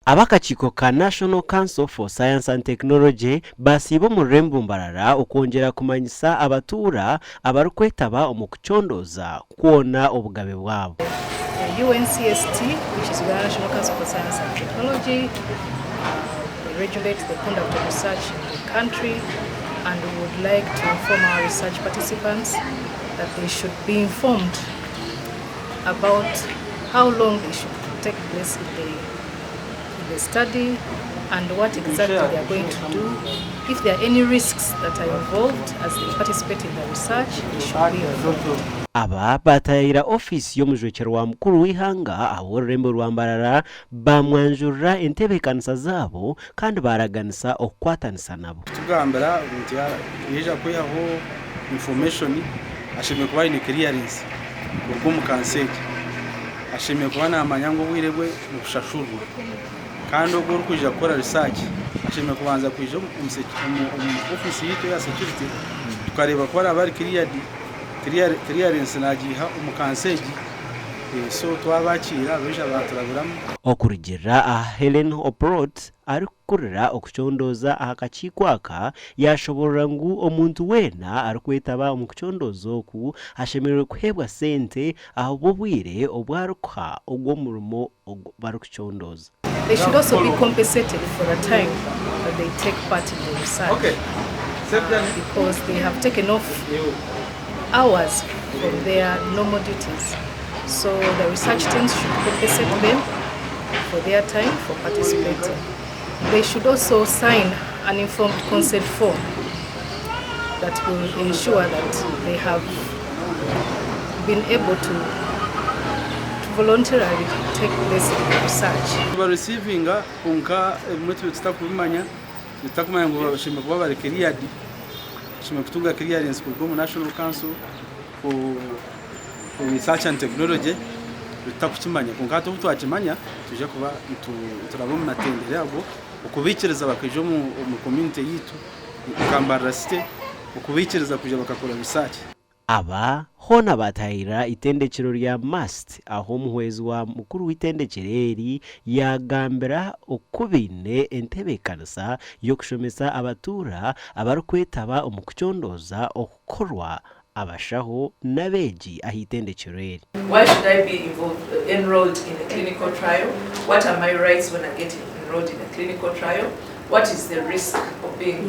Ab'akakiiko ka National Council for Science and Technology baasiiba omu rurembo Mbarara okwongyera kumanyisa abatuura abarikwetaba omu kucondooza kwona obugabe bwabo. The UNCST, which is Uganda National Council for Science and Technology, we regulate the conduct of research in the country and we would like to inform our research participants that they should be informed about how long they should take place in the study and what exactly they are going to do. If there are any risks that are involved as they participate in the research, they should be informed. Aba baataayaayira ofiisi y'omujwekyerwa mukuru w'eihanga ahabw'orurembo rwa Mbarara baamwanjurira entebeekanisa zaabo kandi baaraganisa okukwatanisa nabo. Kutugambira omuntu yaija kwihaho information ashemereire kuba aine clearance kuruga omu kanso egi. Ashemereire kuba namanya ngu obwire bwe nibushashurwa kandi ogwo orikwija kukora research ashemereire kubanza kwija omu ofiisi yaitu eya security tukareeba ku araabe ari cleared, clearance nagiiha omu kanso egi so twabakiira baija baaturabiramu. Okurugiirira aha Hellen Oprot, arikukurira okucondooza aha kakiiko aka yaashoboorora ngu omuntu weena arikwetaba omu kucondooza oku ashemereire kuheebwa sente ahabw'obwire obu arikuha ogw'omurimo ogu barikucondooza. They should also be compensated for the time that they take part in the research because they have taken off hours from their normal duties. So the research teams should compensate them for their time for participating. They should also sign an informed consent form that will ensure that they have been able to voluntarily take place in the research. Tubaresiivinga kwonka ebimwe tuba tutarikubimanya, tutakumanya ngu bashemereire kuba bari cleared, bashemereire kutunga clearance kuruga omu National Council for Research and Technology tutarikukimanya kwonka hati obu twakimanya nitwija kuba nituraba omu matendero ago okubaikiriza bakaija omu community yaitu nka Mbarara City okubaikiriza kwija bakakora research. Aba hoona baatahirira eitendekyero rya MUST ahu omuhwezi wa mukuru w'eitendekyero eri yaagambira oku baine entebeekanisa y'okushomesa abatuura abarikwetaba omu kucondooza okukorwa abashaho n'abeegi aha itendekyero eri. Why should I be involved, enrolled in a clinical trial? What are my rights when I get enrolled in a clinical trial? What is the risk of being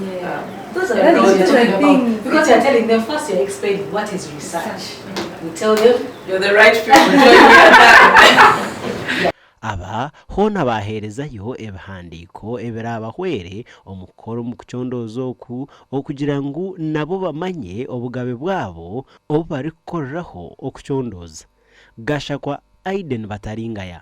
Those are enrolled those in are a things. Because you're telling them first, you're explaining what is research. You tell them You're the right people. Join me at that. Aba hoona baaheerezayo ebihandiiko ebiraabahwere omu kukora omu kucondooza oku okugira ngu nabo bamanye obugabe bwabo obu barikukoreraho okucondooza. Gashakwa Aiden Bataringaya.